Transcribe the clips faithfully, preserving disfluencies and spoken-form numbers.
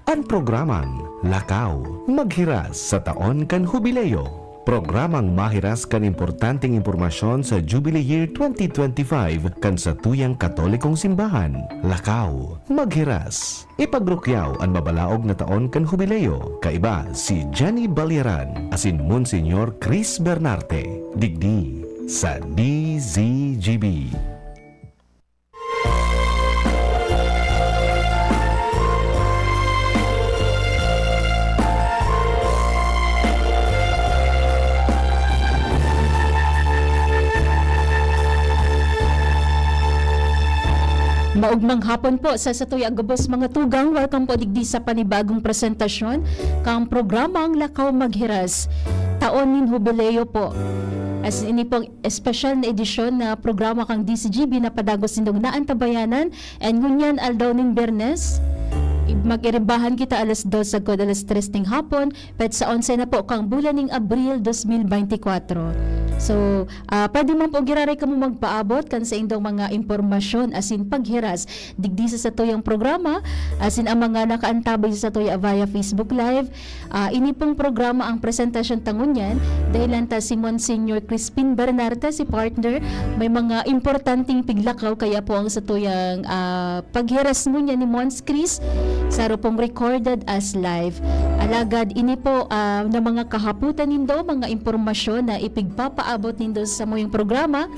An programang Lakaw Maghiras sa taon kan Hubileo. Programang mahiras kan importanteng impormasyon sa Jubilee Year twenty twenty-five kan satuyang Katolikong Simbahan. Lakaw Maghiras. Ipagrukyaw an mabalaog na taon kan Hubileo. Kaiba si Jenny Baliaran asin Monsignor Chris Bernarte, digdi sa D Z G B. Maugmang hapon po sa satuya gabos, mga tugang. Welcome po digdi sa panibagong presentasyon kan programang Lakaw Maghiras, taon nin Hubileo po. As in, ini pong espesyal na edisyon na programa kan D Z G B na padagos nindong naantabayanan. And ngunyan, aldaw nin Biyernes, i-, mag-iribahan kita alas dos sagkod alas tres ning hapon, petsa onse na po kan bulan ning Abril dos mil beintikwatro. So, ah, pwede man po giraray kamo magpaabot kan saindong mga impormasyon asin paghiras digdi sa satuyang programa, asin ang mga nakaantabay sa satuya via Facebook Live, Ah, ini pong programa, ang presentasyon ta ngunyan, dahelan ta si Monsignor Crispin Bernarte, si partner, may mga importanteng piglakaw, kaya po ang satuyang, ah, paghiras ngunyan ni Mons Chris, saro pong recorded as live. Alagad ini po, ah, na mga kahapotan nindo, mga impormasyon na ipigpapaabot nindo sa samuyang programa,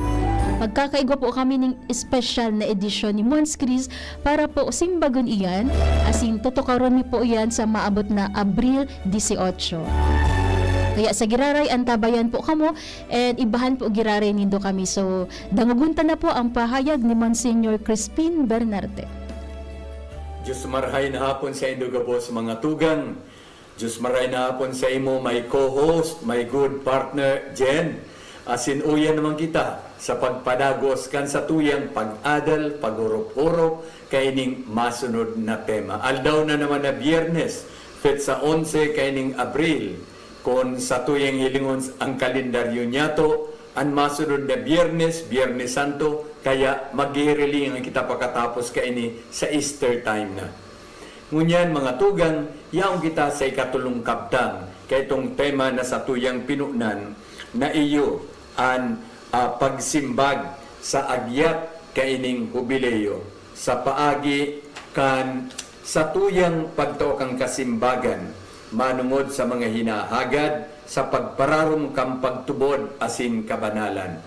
magkakaigwa po kami ning espesyal na edisyon ni Mons Chris para po simbagon iyan, asin tutukaron mi po iyan sa maabot na Abril dieciocho. Kaya sa giraray, antabayan po kamo, and ibahan po giraray nindo kami. So, dangogon ta na po ang pahayag ni Monsignor Crispin Bernarte. Diyos marahay na hapon saindo gabos, mga tugang. Diyos marahay na hapon saimo, my co-host, my good partner, Jen. Asin uya naman kita sa pagpadagos kan satuyang pag-adal, pag-orop-orop, kaining masunod na tema. Aldaw na naman na Biyernes, petsa onse kaining Abril. Kun satuyang hilingon ang kalendaryo niyato, an masunod na Biyernes, Biyernes Santo, kaya maghihirilingan kita pakatapos kaini sa Easter time na. Ngunyan, mga tugang, yaon kita sa ikatolong kabtang, kaitong tema na satuyang pinunan, na iyo an, ah, pagsimbag sa agyat kaining Hubileo, sa paagi kan satuyang pagtao kan kasimbagan, manongod sa mga hinahagad sa pagpararom kan pagtubod asin kabanalan.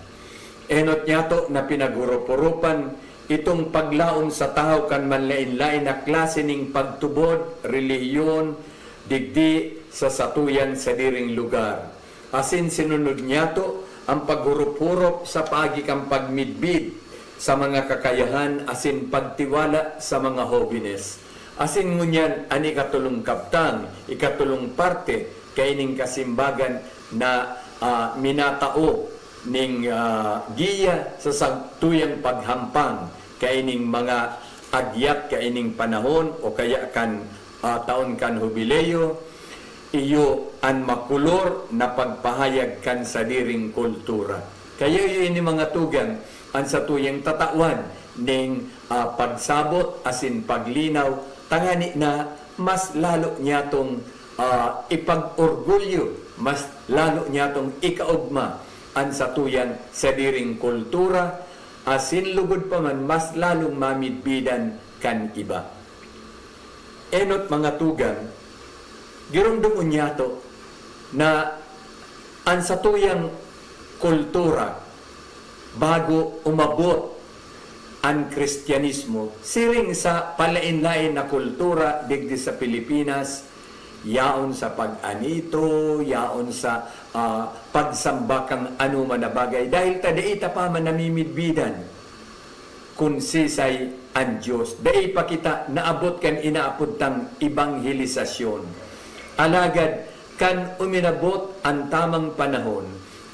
Enot niyato na pinaghurop-huropan itong paglaom sa tahaw kan manlaen-laen na klase ning pagtubod, relihiyon, digdi sa satuyang sadiring lugar. Asin sinunod niyato ang paghurop-hurop sa paagi kan pagmidbid sa mga kakayahan asin pagtiwala sa mga hobenes. Asin ngunyan an ikatolong kabtang, ikatolong parte kaining kasimbagan na, ah, minatao ning, ah, giya sa satuyang paghampang kaining mga agyat kaining panahon o kaya kan, ah, taon kan Hubileo, iyo an makulor na pagpahayag kan sadiring kultura. Kaya iyo ini, mga tugang, an satuyang tatawan ning, ah, pagsabot asin paglinaw, tangani na mas lalo niyatong, ah, ipag-orgulyo, mas lalo niyatong ikaogma an satuyang sadiring kultura, asin lugod pa man mas lalong mamidbidan kan iba. Enot, mga tugang, giromdomon niyato na an satuyang kultura, bago umabot an Kristiyanismo, siring sa palaen-laen na kultura digdi sa Pilipinas, yaon sa pag-anito, yaon sa, ah, pagsamba kan anoman na bagay, dahil ta dai ta pa man namimidbidan kun sisay an Dios. Dai pa kita naabot kan inaapod tang ebanghelisasyon. Alagad kan uminabot an tamang panahon,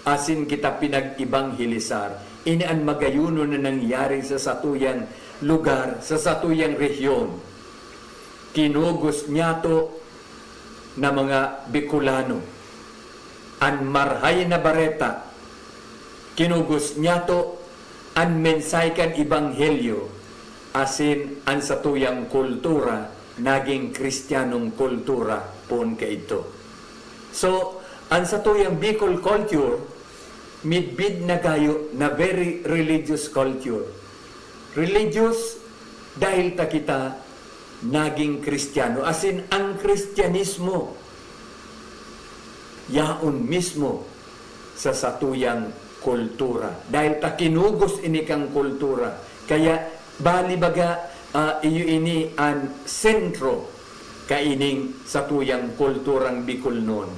asin kita pinag-ebanghelisar, ini an magayonon na nangyari sa satuyang lugar, sa satuyang rehiyon. Kinugos niyato na mga Bicolano an Marahay na Bareta. Kinugos niyato an mensahe kan ebanghelyo, asin an satuyang kultura naging Kristiyanong kultura poon kaidto. So, an satuyang Bicol culture, midbid na gayo na very religious culture. Religious dahil ta kita naging Kristiyano. Asin, ang Kristiyanismo, yaon mismo sa satuyang kultura. Dahil ta kinugos ini kan kultura. Kaya, bali baga, ah, iyo ini an sentro kaining satuyang kulturang Bicolnon,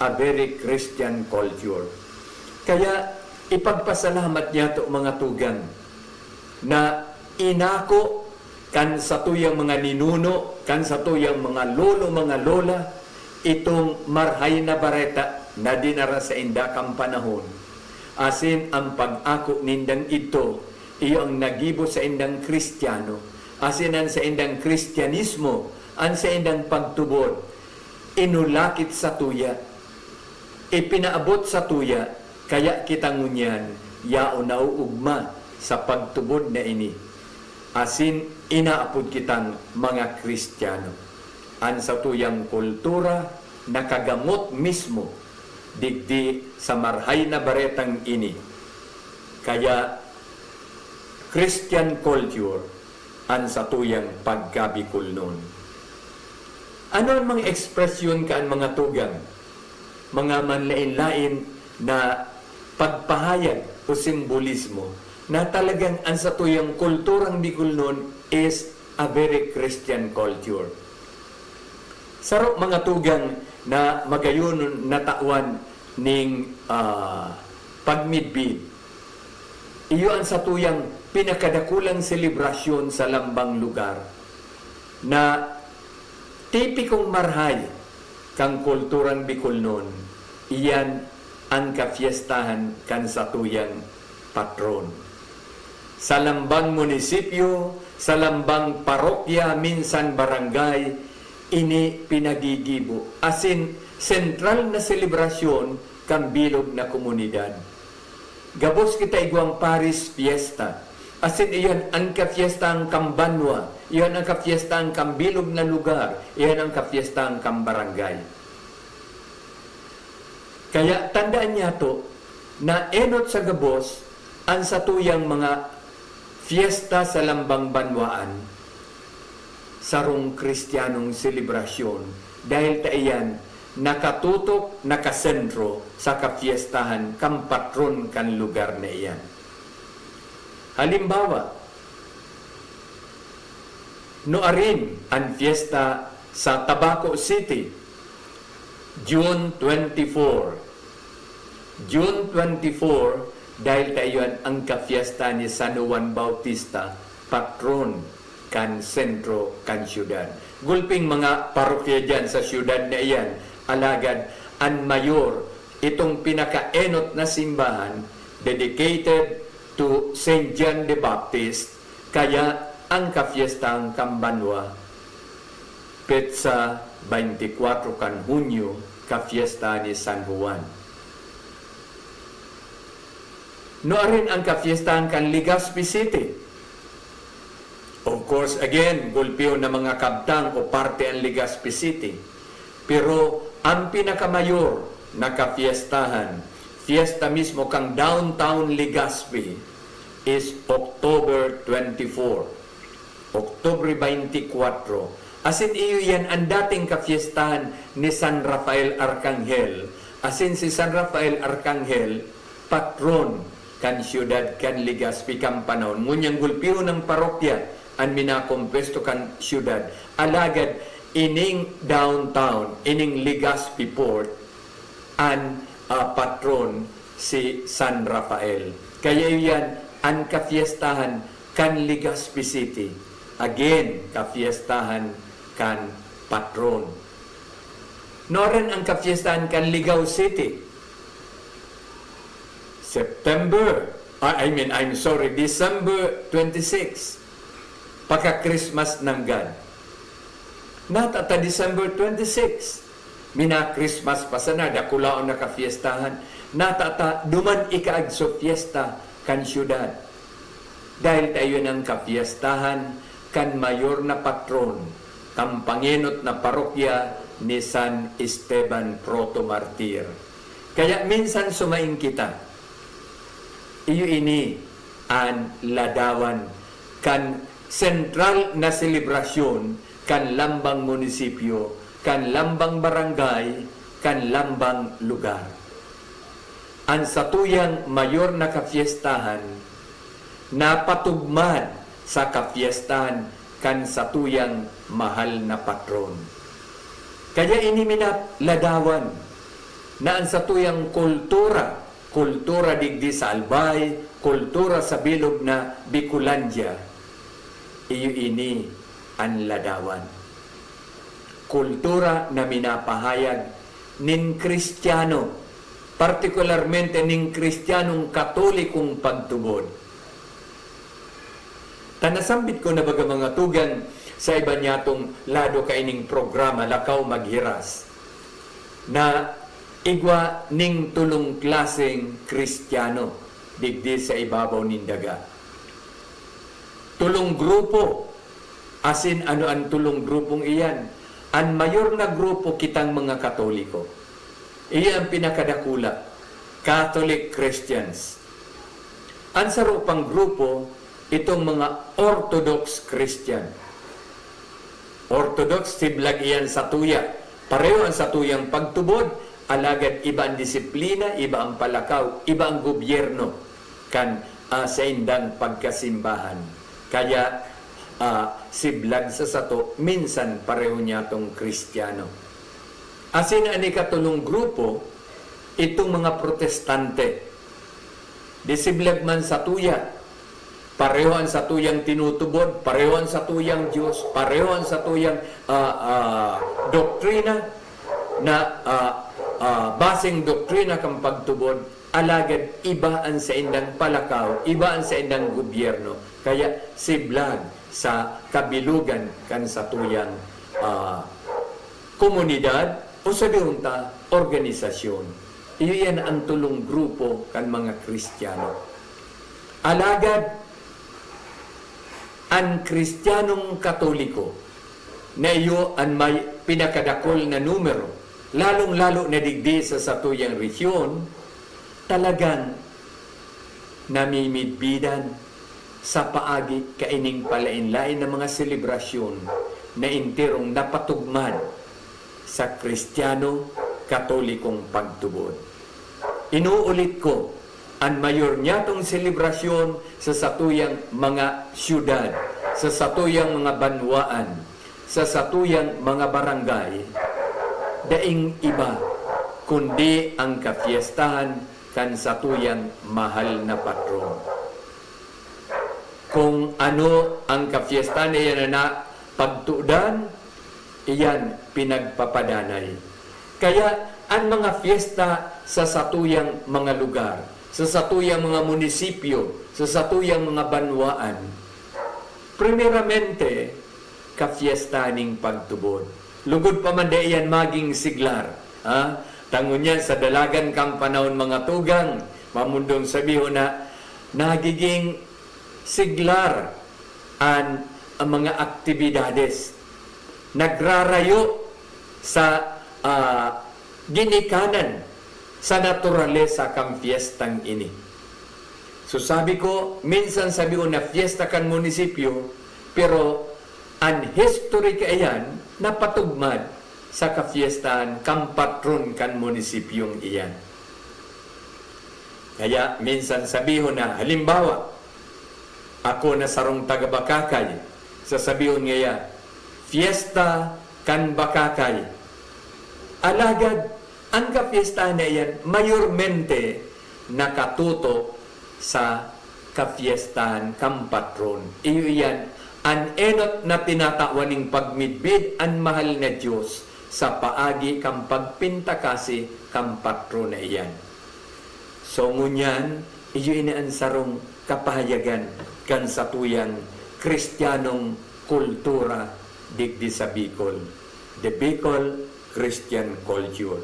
a very Christian culture. Kaya, ipagpasalamat niyato, mga tugang, na inako kan satuyang mga ninuno, kan satuyang mga lolo, mga lola, itong Marahay na Bareta na dinara sainda kan panahon. Asin an pag-ako nindang idto, iyo an naggibo saindang Kristiyano. Asin an saindang Kristiyanismo, an saindang pagtubod, inulakit satuya, ipinaabot satuya, kaya kita ngunyan yaon nauugma sa pagtubod na ini. Asin inaapod kitang mga Kristiyano. An satuyang kultura nakagamot mismo digdi sa Marahay na Baretang ini. Kaya, Christian culture an satuyang pagka-Bicolnon. Ano an mga ekspresyon kan mga tugang, mga manlaen-laen na pagpahayag o simbolismo na talagang an satuyang kulturang Bicolnon is a very Christian culture? Saro, mga tugang, na magayon natawan ning, ah, pagmidbid. Iyo an satuyang pinakadakulang selebrasyon sa lambang lugar na tipikong marahay kan kulturang Bicolnon, iyan an kafiestahan kan satuyang patron. Sa lambang munisipyo, sa lambang parokya, minsan barangay, ini pinagigibo. Asin, sentral na selebrasyon kan bilog na komunidad. Gabos kita igwang parish fiesta. Asin iyan an kafiestahan kan banwa, iyan an kafiestahan kan bilog na lugar, iyan an kafiestahan kan barangay. Kaya tandaan niyato na enot sa gabos an satuyang mga fiesta sa lambang banwaan, sarong Kristiyanong selebrasyon, dahil ta iyan nakatutok, nakasentro sa kafiestahan kan patron kan lugar na iyan. Halimbawa, nuarin an fiesta sa Tabaco City, June twenty-four. June twenty-four, dahil ta iyan an kafiesta ni San Juan Bautista, patron kan sentro kan syudad. Gulping mga parokya diyan sa syudad na iyan, alagad an mayor, itong pinakaenot na simbahan dedicated to Saint John the Baptist, kaya an kafiestahan kan banwa, petsa twenty-four kan Hunyo, kafiesta ni San Juan. Nuarin an kafiestahan kan Legazpi City? Of course, again, gulpihon na mga kabtang o parte an Legazpi City. Pero an pinakamayor na kafiestahan, fiesta mismo kan Downtown Legazpi, is October twenty-four. Oktubre twenty-four. Asin iyo iyan an dating kafiestahan ni San Rafael Arcangel. Asin si San Rafael Arcangel, patron kan syudad kan Legazpi kan panahon. Ngunyan gulpihon na parokya an minakompuesto kan syudad. Alagad ining downtown, ining Legazpi Port, an, ah, patron si San Rafael. Kaya iyan an kafiestahan kan Legazpi City. Again, kafiestahan kan patron. Nuarin an kafiestahan kan Legao City? September, ah, I mean, I'm sorry, December twenty-six, paka-Christmas nanggad. Natata December twenty-six, mina-Christmas pa sana, dakulaon na kafiestahan. Natata duman ikaagso fiesta kan syudad. Dahil ta iyo nang kafiestahan kan mayor na patron kan pangenot na parokya ni San Esteban Protomartir. Kaya minsan sumaing kita, iyo ini an ladawan kan sentral na selebrasyon kan lambang munisipyo, kan lambang barangay, kan lambang lugar. An satuyang mayor na kafiestahan napatugmad sa kafiestahan kan satuyang mahal na patron. Kaya ini minaladawan na an satuyang kultura, kultura digdi sa Albay, kultura sa bilog na Bicolandia, iyo ini an ladawan. Kultura na minapahayag nin Kristiyano, partikularmente nin Kristiyanong Katolikong pagtubod. Ta nasambit ko na baga, mga tugang, sa iba niyatong lado kaining programa, Lakaw Maghiras, na igwa ning tolong klaseng Kristiyano digdi sa ibabaw nin daga. Tolong grupo, asin ano an tolong grupong iyan? An mayor na grupo, kitang mga Katoliko. Iyan an pinakadakula, Catholic Christians. An saro pang grupo, itong mga Orthodox Christian. Orthodox, siblag iyan sa tuya. Pareho an satuyang pagtubod, alagad iba an disiplina, iba an palakaw, iba an gobyerno kan, ah, saindang pagkasimbahan. Kaya, ah, siblag sa sato, minsan pareho niyatong Kristiyano. Asin an ikatolong grupo, itong mga Protestante. Di siblag man sa tuya. Pareho an satuyang tinutubod, pareho an satuyang Diyos, pareho an satuyang, ah, ah, doktrina na, ah, ah, baseng doktrina kan pagtubod, alagad iba an saindang palakaw, iba an saindang gobyerno, kaya siblag sa kabilugan kan satuyang, ah, komunidad o sabihon ta, organisasyon. Iyo yan an tolong grupo kan mga Kristiyano. Alagad, an Kristiyanong Katoliko na iyo an may pinakadakul na numero, lalong-lalo na digdi sa satuyang rehiyon, talagang namimidbidan sa paagi kaining palaen-laen na mga selebrasyon na enterong napatugmad sa Kristiyano Katolikong pagtubod. Inuulit ko, an mayor niyatong selebrasyon sa satuyang mga syudad, sa satuyang mga banwaan, sa satuyang mga barangay, daing iba kundi ang kafiestahan kan satuyang mahal na patron. Kung ano ang kafiestahan na iyan na pagtudan, iyan pinagpapadanay. Kaya an mga fiesta sa satuyang mga lugar, sa satuyang mga munisipyo, sa satuyang mga banwaan, primeramente, kafiesta ning pagtubod. Lugod pa man dai iyan maging siglar, ha? Ta ngunyan sa dalagan kan panahon, mga tugang, mamundong sabihon na nagiging siglar an, ang mga aktibidades. Nagrarayo sa, ah, ginikanan sa naturalesa kan fiestang ini. So, sabi ko, minsan sabihon na fiesta kan munisipyo, pero an history kaiyan napatugmad sa kafiestahan kan patron kan munisipyong iyan. Kaya minsan sabihon na, halimbawa, ako na sarong taga Bacacay, sasabihon ngaya, "Fiesta kan Bacacay." Alagad, an kafiestahan na iyan, mayormente nakatutok sa kafiestahan kan patron. Iyo iyan, an enot na tinatawan ning pagmidbid an mahal na Dios sa paagi kan pagpintakasi kan patron na iyan. So, ngunyan, iyo ini an sarong kapahayagan kan satuyang Kristiyanong kultura digdi sa Bicol, the Bicol Christian culture.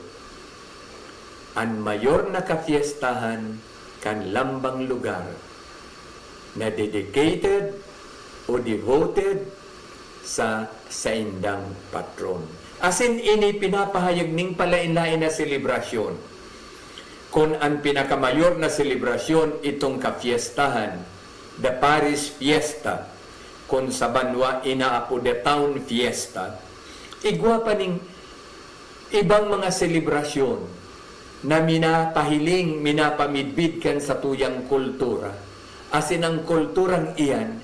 An mayor na kafiestahan kan lambang lugar na dedicated o devoted sa saindang patron. Asin ini pinapahayag ning palaen-laen na selebrasyon. Kun an pinakamayor na selebrasyon itong kafiestahan, the parish fiesta, kun sa banwa inaapod the town fiesta, igwa pa ning ibang mga selebrasyon na minapahiling, minapamidbid kan satuyang kultura, asin ang kulturang iyan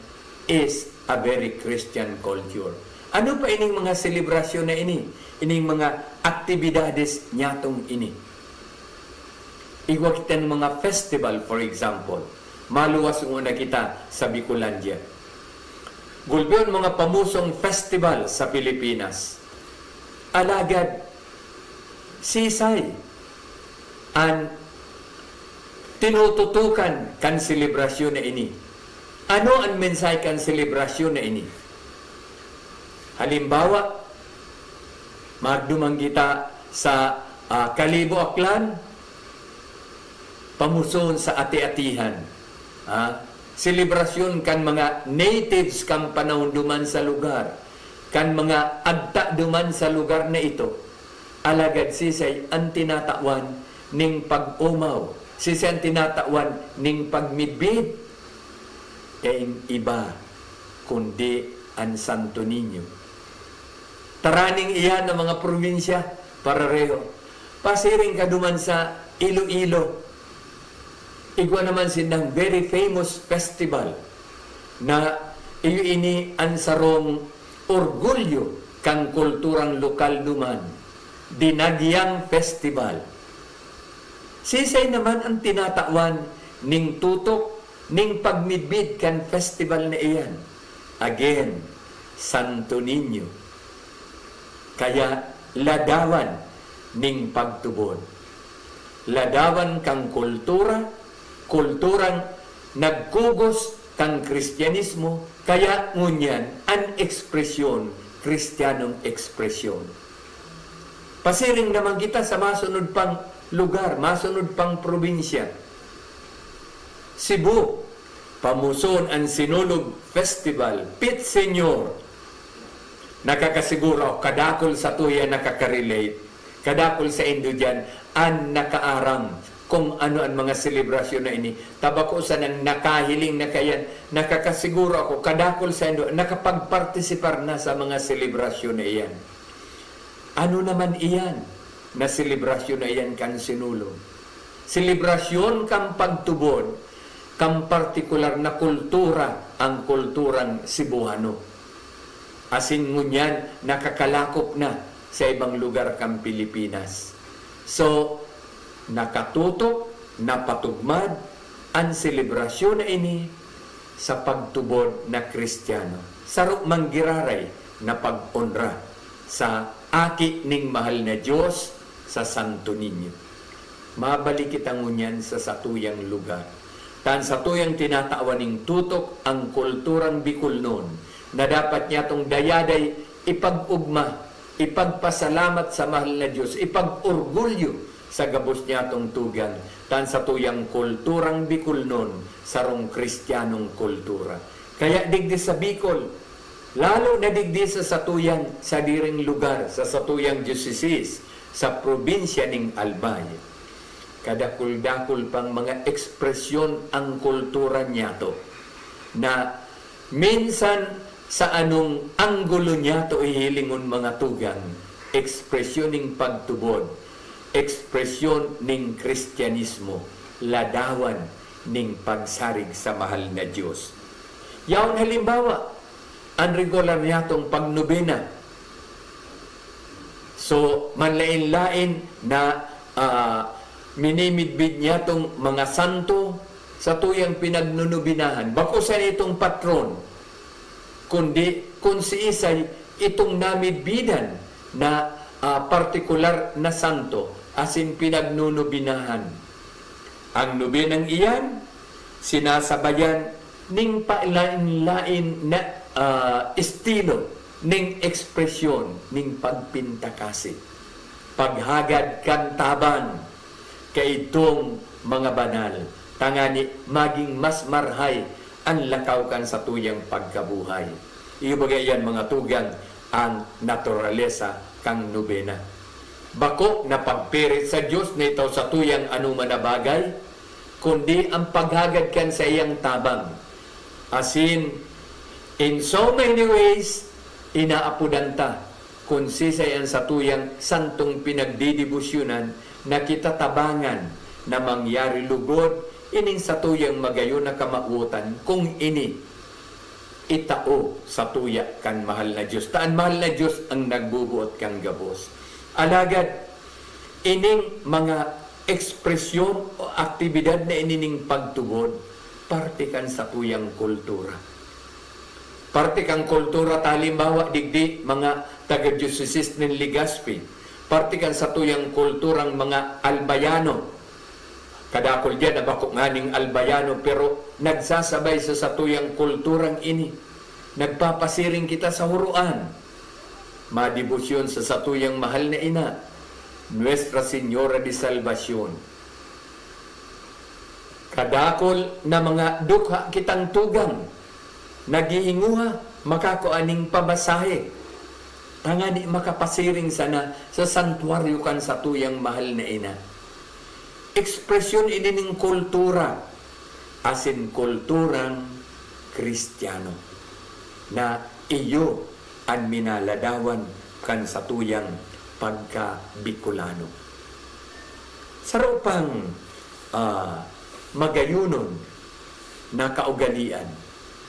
is a very Christian culture. Ano pa ining mga selebrasyon na ini? Ining mga aktibidades nyatong ini? Igwa kita ng mga festival, for example. Maluwas nguna kita sa Bicolandia. Gulbihon mga pamusong festival sa Pilipinas. Alagad, sisay an tinututukan kan selebrasyon na ini? Ano an mensahe kan selebrasyon na ini? Halimbawa, magduman kita sa, ah, Kalibo, Aklan, pamuson sa ati-atihan. Ah, selebrasyon kan mga natives kan panahon duman sa lugar, kan mga agta duman sa lugar na ito. Alagad sisay an tinatawan ning pag-omaw, sisay an tinatawan ning pagmidbid? Daing iba kundi an Santo Niño. Taraning iyan ng mga probinsya, parareho. Pasiring ka duman sa Iloilo. Igwa naman sindang very famous festival na iyo ini an sarong orgulyo kan kulturang lokal duman, Dinagyang Festival. Sisay naman ang tinatawan ning tutok ning pagmidbid kan festival na iyan? Again, Santo Niño. Kaya ladawan ning pagtubod. Ladawan kan kultura, kulturang nagkugos kan Kristiyanismo, kaya ngunyan an ekspresyon, Kristiyanong ekspresyon. Pasiring naman kita sa masunod pang lugar, masunod pang probinsya. Cebu, pamuson an Sinulog Festival, Pit Señor. Nakakasiguro ako, kadakul sa tuya nakaka-relate. Kadakul saindo diyan an nakaaram kung ano an mga selebrasyon na ini. Ta bako sanang nakahiling na kaiyan, nakakasiguro ako, kadakul saindo nakapagpartisipar na sa mga selebrasyon na iyan. Ano naman iyan na selebrasyon na iyan kan Sinulog? Selebrasyon kan pagtubod kan partikular na kultura, ang kulturang Cebuano. Asin ngunyan nakakalakop na sa ibang lugar kan Pilipinas. So, nakatutok, napatugmad an selebrasyon na ini sa pagtubod na Kristiyano. Saro man giraray na pag-onra sa Aki ning Mahal na Dios, sa Santo Niño. Mabalik kita ngunyan sa satuyang lugar. Ta an satuyang tinatawan ning tutok, ang kulturang Bicolnon, na dapat niyatong dayaday ipag-ogma, ipagpasalamat sa Mahal na Dios, ipag-orgulyo sa gabos niyatong tugang, ta an satuyang kulturang Bicolnon, sarong Kristiyanong kultura. Kaya digdi sa Bicol, lalo na digdi sa satuyang sadiring lugar, sa satuyang diocese, sa probinsya ning Albay, kadakul-dakul pang mga ekspresyon ang kultura niyato, na minsan sa anong anggulo niyato hihilingon, mga tugang, ekspresyon ning pagtubod, ekspresyon ning Kristiyanismo, ladawan ning pagsarig sa Mahal na Dios. Yaon halimbawa, an regular niyatong pagnobena. So, manlaen-laen na, ah, minimidbid niyatong mga santo, satuyang pinagnonobinahan. Bako sana itong patron, kundi kun siisay itong namidbidan na, ah, partikular na santo asin pinagnonobinahan. Ang nobenang iyan, sinasabayan ning palaen-laen na, ah, estilo ning ekspresyon ning pagpintakasi, paghagad kan tabang kaidtong mga banal, tangani magin mas marhay an lakaw kan satuyang pagkabuhay. Iyo baga iyan, mga tugang, ang naturalesa kan nobena. Bako na pagpirit sa Dios na itao satuyang anoman na bagay, kundi ang paghagad kan saiyang tabang. Asin, in so many ways, inaapodan ta kun siisay an satuyang santong pinagdedebosyonan na kita tabangan na mangyari lugod ining satuyang magayon na kamawotan, kung ini itao satuya kan mahal na Dios. Ta an mahal na Dios ang nagbubuot kan gabos. Alagad, ining mga ekspresyon o aktibidad na ini ning pagtubod, parte kan satuyang kultura. Parte kan kultura ta, halimbawa, digdi, mga taga-diocese nin Legazpi, parte kan satuyang kulturang mga Albayano. Kadakul diyan na bako nganing Albayano, pero nagsasabay sa satuyang kulturang ini. Nagpapasiring kita sa huroan, madebosyon sa satuyang mahal na ina, Nuestra Señora de Salvacion. Kadakul na mga dukha kitang tugang, naghihinguha, makakua ning pamasahe, tangani makapasiring sana sa santuaryo kan satuyang mahal na ina. Ekspresyon ini nin kultura, asin kulturang Kristiyano, na iyo an minaladawan kan satuyang pagka-Bicolano. Saro pang, ah, magayonon na kaugalian,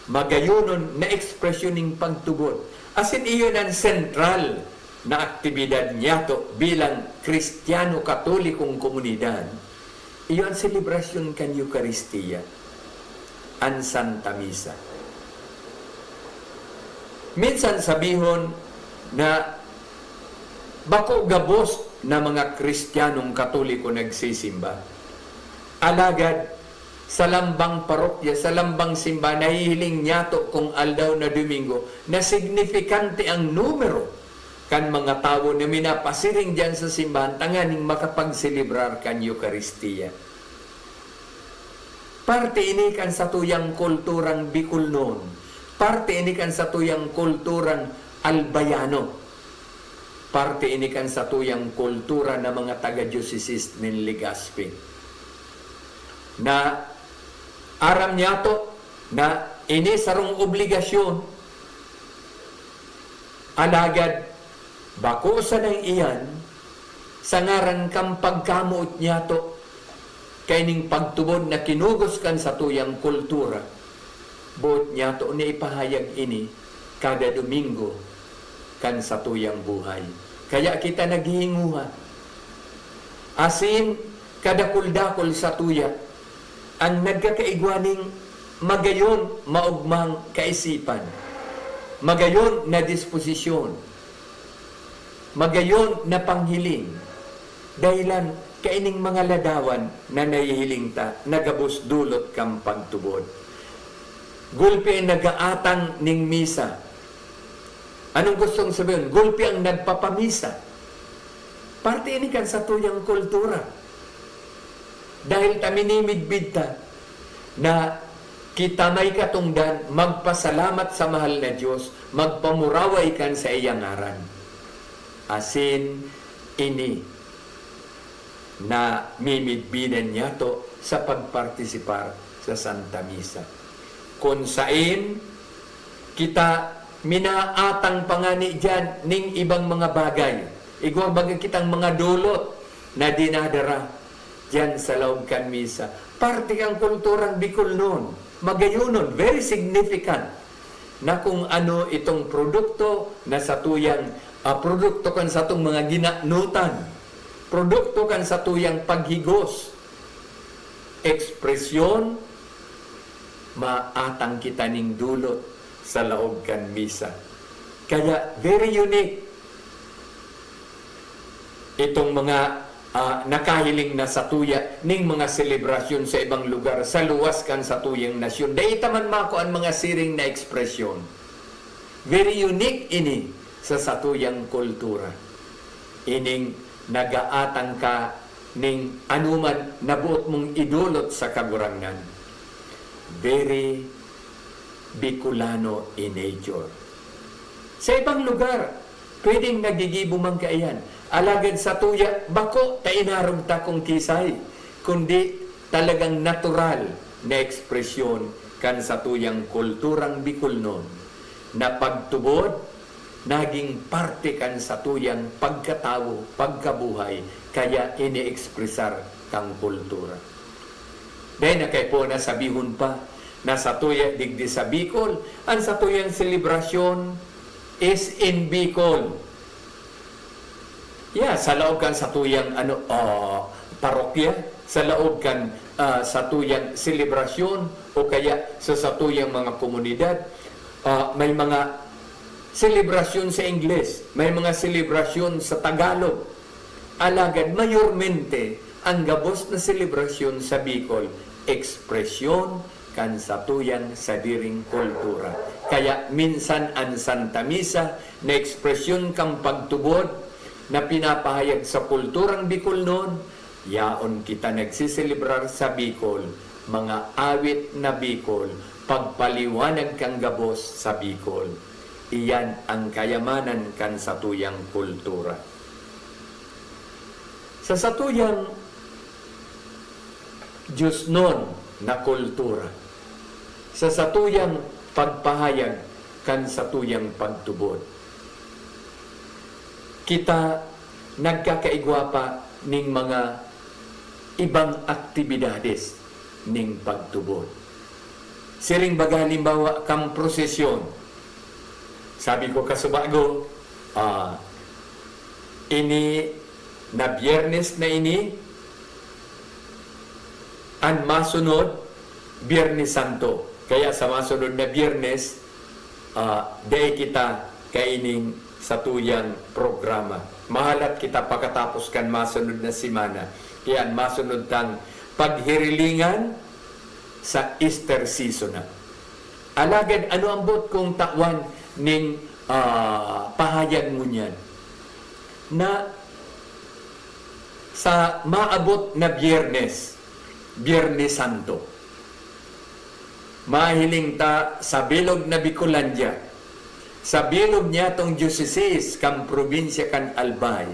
magayonon na ekspresyon nin pagtubod, asin iyo an sentral na aktibidad niyato bilang Kristiyano Katolikong komunidad, iyo an selebrasyon kan Eukaristia, an Santa Misa. Minsan sabihon na bako gabos na mga Kristiyanong Katoliko nagsisimba. Alagad, sa lambang parokya, sa lambang simbahan, nahihiling niyato kung aldaw na Domingo na signifikante ang numero kan mga tawo na minapasiring diyan sa simbahan tanganing makapagselebrar kan Eukaristia. Parte ini kan satuyang kulturang Bicolnon. Parte ini kan satuyang kulturang Albayano. Parte ini kan satuyang kultura na mga taga-diocese nin Legazpi, na aram niyato na ini sarong obligasyon, alagad bako sanang iyan sa ngaran kan pagkamoot niyato kaining pagtubod na kinugos kan satuyang kultura. Boot niyato na ipahayag ini kada Domingo kan satuyang buhay. Kaya kita naghihinguha. Asin, kadakul-dakul satuya an nagkakaigwa nin magayon maogmang kaisipan, magayon na disposisyon, magayon na panghiling, dahelan kaining mga ladawan na nahihiling ta na gabos dulot kan pagtubod. Gulpi an nag-aatang nin misa. Anong gustong sabihon? Gulpi ang nagpapamisa. Parte ini kan satuyang kultura. Dahil ta minimidbid ta na kita may katongdan magpasalamat sa mahal na Dios, magpamuraway kan saiyang ngaran. Asin ini na mimidbidan niyato sa pagpartisipar sa Santa Misa, kun saen kita minaatang pa ngani diyan ning ibang mga bagay. Igwa baga kitang mga dulot na dinadara diyan sa laog kan misa. Parte kan kulturang Bicolnon, magayonon, very significant na kung ano itong produkto na satuyang, ah, produkto kan satong mga ginanotan, produkto kan satuyang paghigos, ekspresyon, maatang kita ning dulot sa laog kan misa. Kaya, very unique itong mga, ah, nakahiling na satuya ning mga selebrasyon sa ibang lugar sa luwas kan satuyang nasyon. Dai ta man makua an mga siring na ekspresyon. Very unique ini sa satuyang kultura. Ining nagaatang ka ning anoman na boot mong idulot sa Kagurangnan. Very Bicolano in nature. Sa ibang lugar, pwedeng nagigibo man kaiyan. Alagad sa tuya, bako ta inarog ta kung kisay, kundi talagang natural na ekspresyon kan satuyang kulturang Bikolnon na pagtubod naging parte kan satuyang pagkatawo, pagkabuhay, kaya iniekspresar kang kultura. Dai na kaipuhan na sabihon pa na satuya digdi sa Bicol, an satuyang selebrasyon is in Bicol. Yeah, sa laog kan satuyang, ano, ah, parokya, sa laog kan, ah, satuyang selebrasyon o kaya sa satuyang mga komunidad, ah, may mga selebrasyon sa Ingles, may mga selebrasyon sa Tagalog. Alagad mayormente, ang gabos na selebrasyon sa Bicol, ekspresyon kan satuyang sadiring kultura. Kaya minsan an Santa Misa na ekspresyon kan pagtubod na pinapahayag sa kulturang Bikolnon, yaon kita nagseselebrar sa Bicol, mga awit na Bicol, pagpaliwanag kan gabos sa Bicol. Iyan ang kayamanan kan satuyang kultura. Sa satuyang diosnon na kultura, sa satuyang pagpahayag kan satuyang pagtubod, kita nagkakaigwa pa nin mga ibang aktibidades nin pagtubod. Siring baga, halimbawa, kan prosesyon. Sabi ko kasubago, ah, ini na Biyernes na ini, an masunod, Biyernes Santo. Kaya sa masunod na Biyernes, ah, dai kita kaining satuyang programa. Mahalat kita pakatapos kan masunod na semana. Kaya an masunod tang paghirilingan sa Easter season na. Alagad ano an boot kong tawan nin, ah, pahayag ngunyan? Na sa maabot na Biyernes, Biyernes Santo, mahiling ta sa bilog na Bicolandia, sa bilog niyatong diocese kan probinsya kan Albay,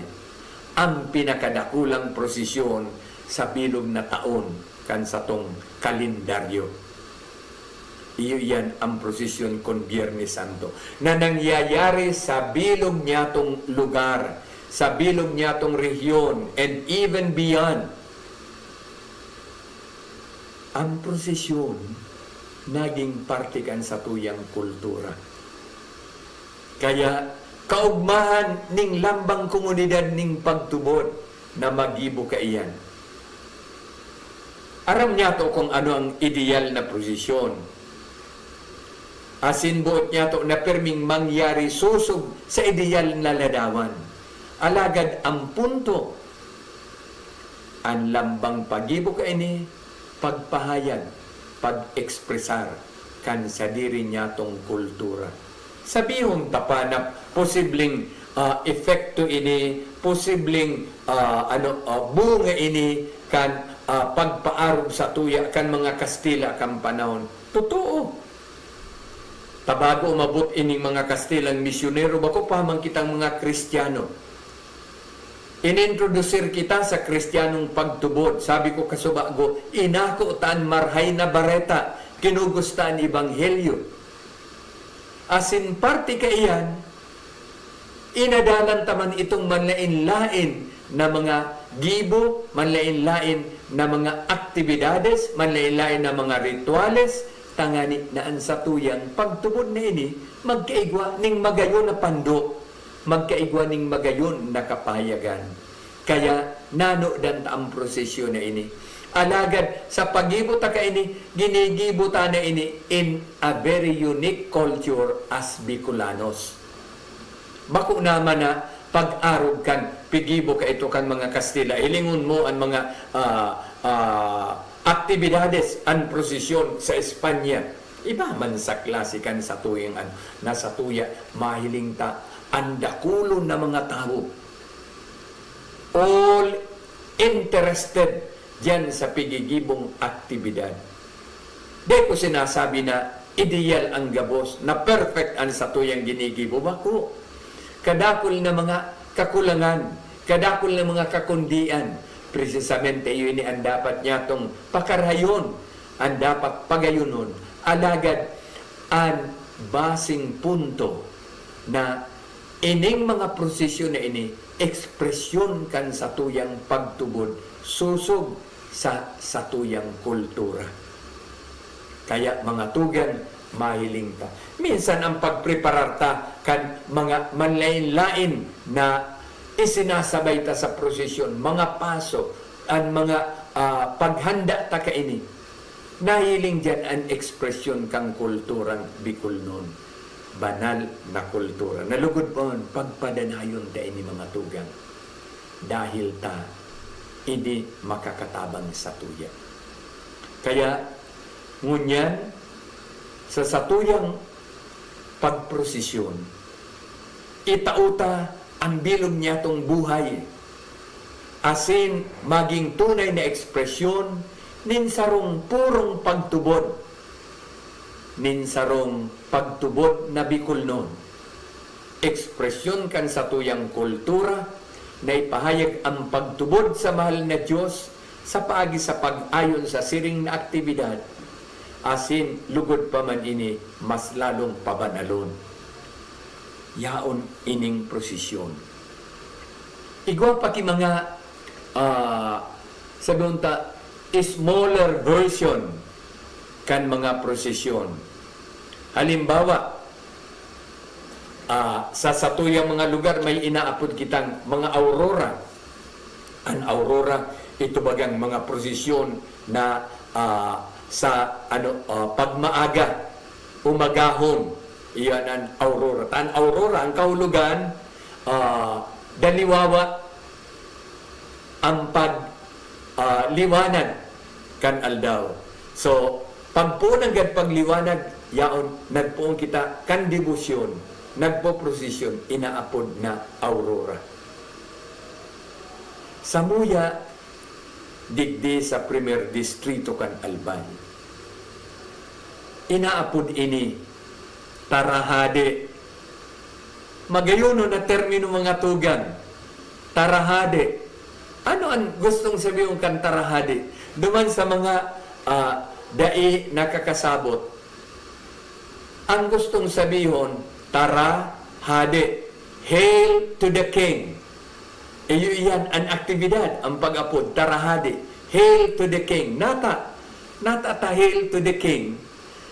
ang pinakadakulang prosesyon sa bilog na taon kan satong kalendaryo. Iyo iyan ang prosesyon kon Biyernes Santo, na nangyayari sa bilog niyatong lugar, sa bilog niyatong rehiyon, and even beyond. Ang prosesyon naging parte kan satuyang kultura. Kaya, kaogmahan ning lambang komunidad ning pagtubod na magibo kaiyan. Aram niyato kung ano ang ideyal na prosesyon. Asin boot niyato na pirming mangyari sosog sa ideyal na ladawan. Alagad ang punto, an lambang pagibo kaini, pagpahayag, pag-ekspresar kan sadiri niyatong kultura. Sabihon ta pa na posibleng, ah, epekto ini, posibleng, ah, ano, ah, bunga ini kan, ah, pagpaarog sa tuya kan mga Kastila kan panahon. Totoo. Ta bago umabot ining mga Kastilang misyonero, bako pa man kitang mga Kristiyano. Inintrodusir kita sa Kristiyanong pagtubod. Sabi ko kasubago, inako ta an Marahay na Bareta, kinugos ta an Ebanghelyo. Asin parte kaiyan, inadalan ta man itong manlaen-laen na mga gibo, manlaen-laen na mga aktibidades, manlaen-laen na mga rituales, tangani na an satuyang pagtubod na ini magkaigwa ning magayon na pando, magkaigwa ning magayon na kapayagan. Kaya nanodan ta an prosesyon na ini. Alagad sa paggibo ta kaini, ginigibo ta na ini in a very unique culture as Bicolanos. Bako naman na pag-arog kan pigibo kaito kan mga Kastila. Hilingon mo an mga, ah, ah, aktibidades, an prosesyon sa Espanya. Iba man sa klase kan satuyang ano, na satuya, mahiling ta, an dakulon na mga tawo. All interested diyan sa pigigibong aktibidad. Di ko sinasabi na ideal an gabos, na perfect an satuyang ginigibo. Bako. Kadakul na mga kakulangan, kadakul na mga kakundian. Precisamente iyo ini an dapat niyatong pakarayon, an dapat pagayonon. Alagad an basing punto na ining mga prosesyon na ini, ekspresyon kan satuyang pagtubod sosog sa satuyang kultura. Kaya, mga tugang, mahiling ta. Minsan, ang pagpreparar ta kan mga manlain-lain na isinasabay ta sa prosesyon, mga paso, an mga, ah, paghanda ta kaini, nahiling diyan an ekspresyon kan kulturang Bicolnon. Banal na kultura. Nalugod pon, pagpadanayon ta ini, mga tugang. Dahil ta, ini makakatabang satuya. Kaya, ngunyan, sa satuyang pagprosesyon, itao ta an bilog niyatong buhay, asin magin tunay na ekspresyon nin sarong purong pagtubod, nin sarong pagtubod na Bicolnon. Ekspresyon kan satuyang kultura na ipahayag an pagtubod sa mahal na Dios sa paagi sa pag-ayon sa siring na aktibidad, asin lugod pa man ini, mas lalong pabanalon. Yaon ining prosesyon. Igwa pa ki mga, ah, sabihon ta, smaller version kan mga prosesyon. Halimbawa, ah, sa satuyang mga lugar, may inaapod kitang mga aurora. An aurora, ito bagang mga prosesyon na, ah, sa, ano, ah, pagmaaga, umagahon, iyan an aurora. Ta an aurora, an kahulogan, ah, daliwawa, an pag, ah, liwanag kan aldaw. So, pagpoon nanggad pagliwanag, yaon, nagpoon kita kan debosyon, nagpoprosesyon, inaapod na aurora. Samuya, digdi sa Primer Distrito kan Albay, inaapod ini Tarahade. Magayonon na termino, mga tugang. Tarahade. Ano an gustong sabihon kan tarahade? Duman sa mga, ah, dai nakakasabot, ang gustong sabihon, "Tara, hade." Hail to the King. Iyo iyan an aktibidad, an pag-apod, "Tara, hade." Hail to the King. Nata, nata ta Hail to the King.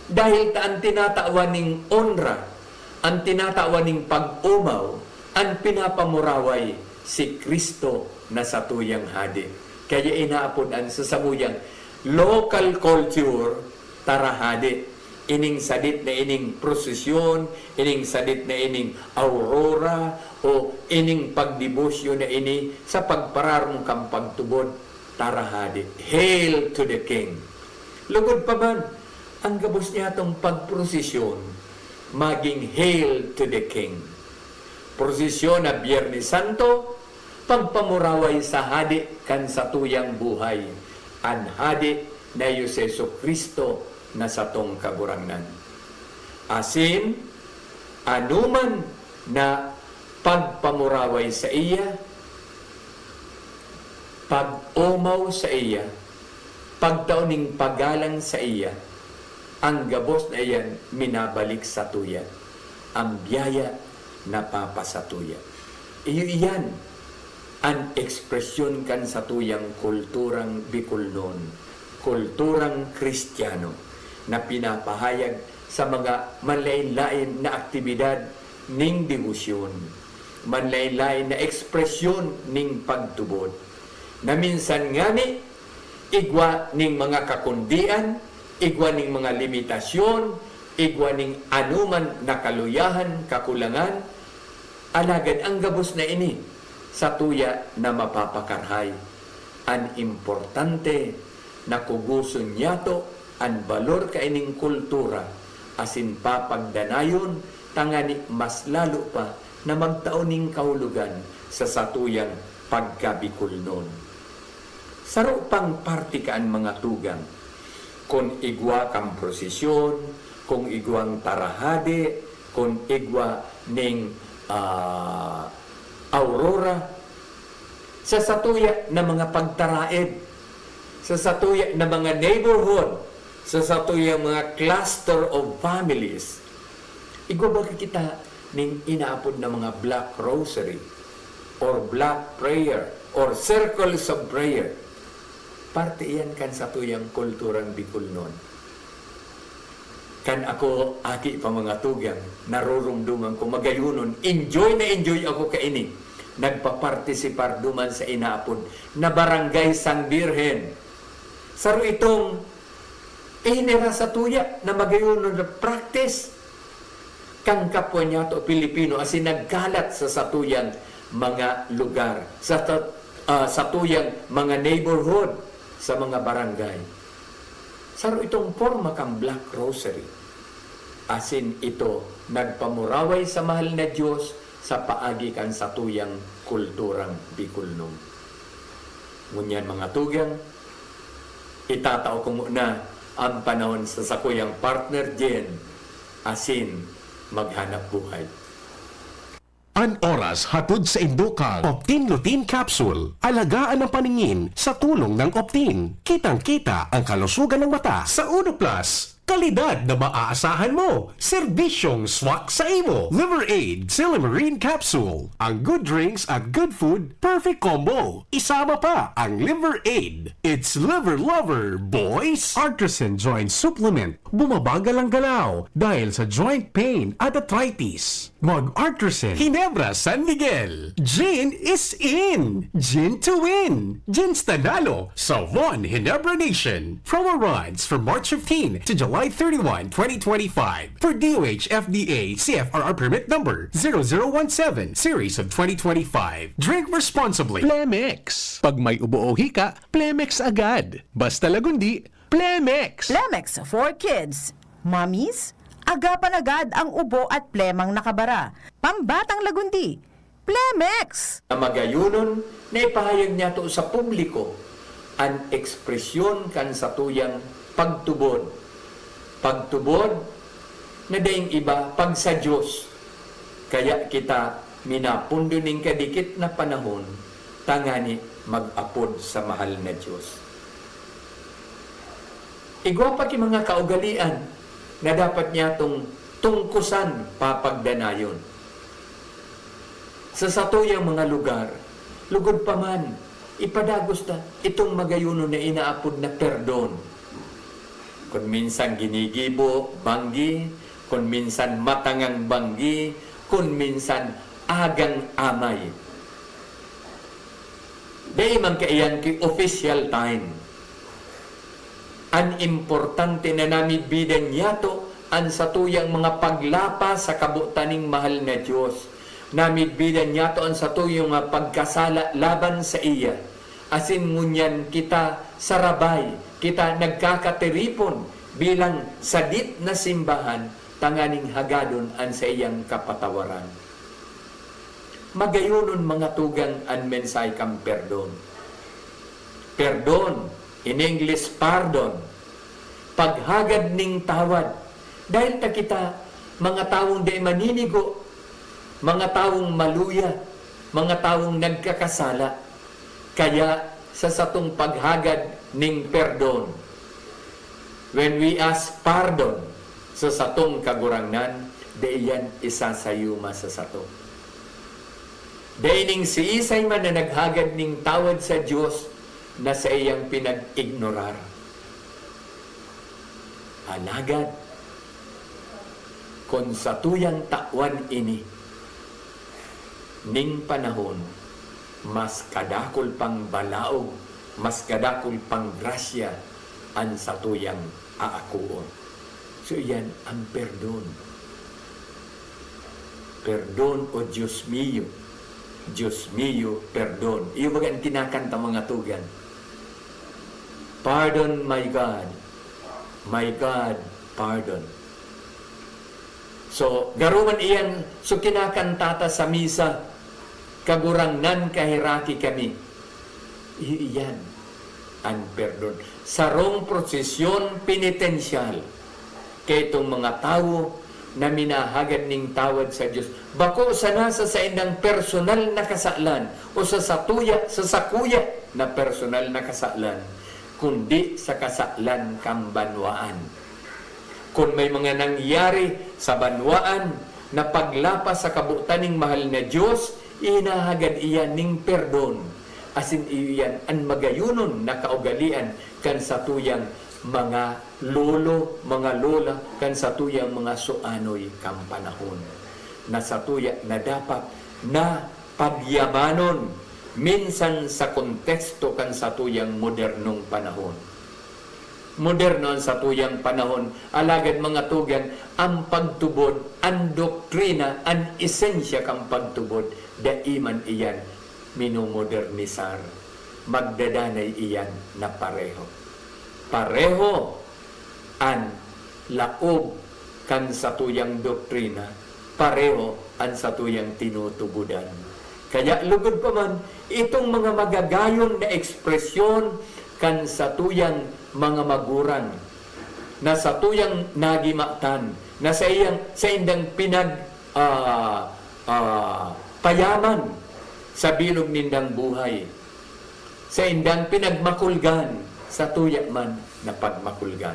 Dahil ta an tinatawan ning onra, an tinatawan ning pag-omaw, an pinapamuraway, si Cristo na satuyang Hade. Kaya inaapod an sa samuyang local culture, Tara Hade. Ining sadit na ining prosesyon, ining sadit na ining aurora, o ining pagdebosyon na ini sa pagpararom kan pagtubod, Tara Hade. Hail to the King! Lugod pa man, ang gabos niyatong pagprosesyon maging Hail to the King. Prosesyon na Biyernes Santo, pagpamuraway sa Hade kan satuyang buhay, an Hade na iyo si Jesu-Cristo na satong Kagurangnan. Asin, anoman na pagpamuraway saiya, pag-omaw saiya, pagtao ning pagalang saiya, an gabos na iyan minabalik satuya, an biyaya napapasatuya. Iyo iyan an ekspresyon kan satuyang kulturang Bicolnon, kulturang Kristiyano, na pinapahayag sa mga manlaen-laen na aktibidad ning debosyon, manlaen-laen na ekspresyon ning pagtubod, na minsan ngani igwa ning mga kakundian, igwa ning mga limitasyon, igwa ning anoman na kaluyahan, kakulangan, alagad an gabos na ini satuya na mapapakarahay. An importante, nakugoson niyato an balor kaining kultura asin papagdanayon tangani mas lalo pa na magtao ning kahulogan sa satuyang pagkabikolnon. Saro pang parte kan mga tugang, kun igwa kan prosesyon, Kung igwang tarahade, kung igwa ning, ah, aurora, sa satuya na mga pagtaraed, sa satuya na mga neighborhood, sa satuyang mga cluster of families, igwa baga kita ning inaapod na mga black rosary, or black prayer, or circles of prayer. Parte iyan kan satuyang kulturang Bicolnon. Kan ako aki pa, mga tugang, naroromdoman ko, magayonon, enjoy na enjoy ako kaini. Nagpapartisipar duman sa inaapod na Barangay Sang Birhen. Saro itong ihinera satuya na magayonon na practice kan kapwa niyato Pilipino asin nagkalat sa satuyang mga lugar, sa ta-, ah, satuyang mga neighborhood, sa mga barangay. Saro itong porma kan Black Rosary. Asin ito nagpamuraway sa mahal na Diyos sa paagi kan satuyang kulturang Bicolnon. Ngunyan, mga tugang, itatao ko nguna an panahon sa sakuyang partner, Jen, asin maghanap buhay. An oras hatod saindo kan Optin Lutein Capsule. Alagaan ang paningin sa tulong ng Optin. Kitang-kita ang kalusugan ng mata. Sa Uno Plus, kalidad na maaasahan mo. Serbisyong swak sa imo. Liver Aid Silimarine Capsule. Ang good drinks at good food, perfect combo. Isama pa ang Liver Aid. It's Liver Lover, boys! Artisan Joint Supplement. Bumabagal ang galaw dahil sa joint pain at arthritis. Mag-Artisan. Ginebra San Miguel. Gin is in. Gin to win. Gin Stanalo sa One Ginebra Nation. Promo runs from March fifteen to July thirty-one, twenty twenty-five. For D O H F D A C F R R permit number zero zero one seven series of twenty twenty-five. Drink responsibly. Plemex. Pag may ubo o hika, Plemex agad. Basta Lagundi, Plemex! Plemex for kids. Mommies, agapan agad ang ubo at plemang nakabara. Pambatang Lagundi, Plemex! Na magayonon na ipahayag niyato sa publiko an ekspresyon kan satuyang pagtubod. Pagtubod na daing iba pag sa Diyos. Kaya kita minapondo nin kadikit na panahon tangani mag-apod sa mahal na Diyos. Igwa pa ki mga kaugalian na dapat niyatong tungkosan, papagdanayon. Sa satuyang mga lugar, lugod pa man, ipadagos ta itong magayonon na inaapod na perdon. Kun minsan ginigibo, banggi, kun minsan matangang banggi, kun minsan agang amay. Dai man kaiyan ki official time. An importante na namidbidan niyato an satuyang mga paglapa sa kabotan ning mahal na Dios. Namidbidan niyato an satuyang mga pagkasala laban saiya. Asin ngunyan kita sarabay, kita nagkakatiripon bilang sadit na simbahan tanganing hagadon an saiyang kapatawaran. Magayonon, mga tugang, an mensahe kan perdon. Perdon, in English, pardon, paghagad nin tawad. Dahil ta kita, mga tawong dai maninigo, mga tawong maluya, mga tawong nagkakasala. Kaya, sa satong paghagad nin perdon, when we ask pardon sa satong Kagurangnan, dai iyan isasayuma sa sato. Dai nin siisay man na naghagad nin tawad sa Dios na saiyang pinag-ignorar. Alagad, kun satuyang tawan ini nin panahon, mas kadakul pang balaog, mas kadakul pang grasya an satuyang aakoon. So, iyan an perdon. Perdon, O Dios mio, Dios mio, perdon. Iyo baga an kinakanta, mga tugang. Pardon, my God. My God, pardon. So, garo man iyan, so kinakanta ta sa misa, "Kagurangnan, kaheraki kami." I-, iyan an perdon. Sarong prosesyon penitensyal. Kaitong mga tawo na minahagad ning tawad sa Dios, bako sana sa saindang personal na kasalan o sa satuya, sa sakuya na personal na kasalan, kundi sa kasalan kan banwaan. Kun may mga nangyari sa banwaan na paglapas sa kabotan ning mahal na Dios, ihinahagad iyan ning perdon, asin iyo iyan an magayonon na kaugalean kan satuyang mga lolo, mga lola, kan satuyang mga suanoy kan panahon, na satuya na dapat na pagyamanon, minsan sa konteksto kan satuyang modernong panahon. Moderno an satuyang panahon, alagad, mga tugang, an pagtubod, an doktrina, an esensya kan pagtubod, dai man iyan minomodernisar. Magdadanay iyan na pareho. Pareho an laog kan satuyang doktrina, pareho an satuyang tinutubodan. Kaya lugod pa man, itong mga magagayon na ekspresyon kan satuyang mga magurang, na satuyang nagimatan, na saiyang, saindang pinag-, ah, ah, payaman sa bilog nindang buhay, saindang pinagmakulgan, satuya man na pagmakulgan.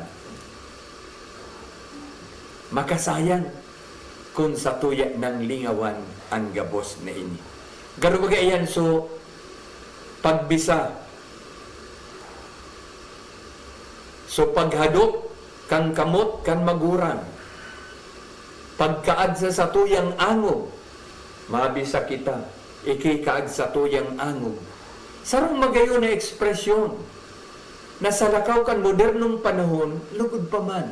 Makasayang kun satuya nang lingawan an gabos na ini. Garo baga iyan, so, pagbisa, so, paghadok kan kamot kan magurang, pagkaad sa satuyang angog, mabisa kita, ikikaag satuyang angog. Sarong magayon na ekspresyon na sa lakaw kan modernong panahon, lugod pa man,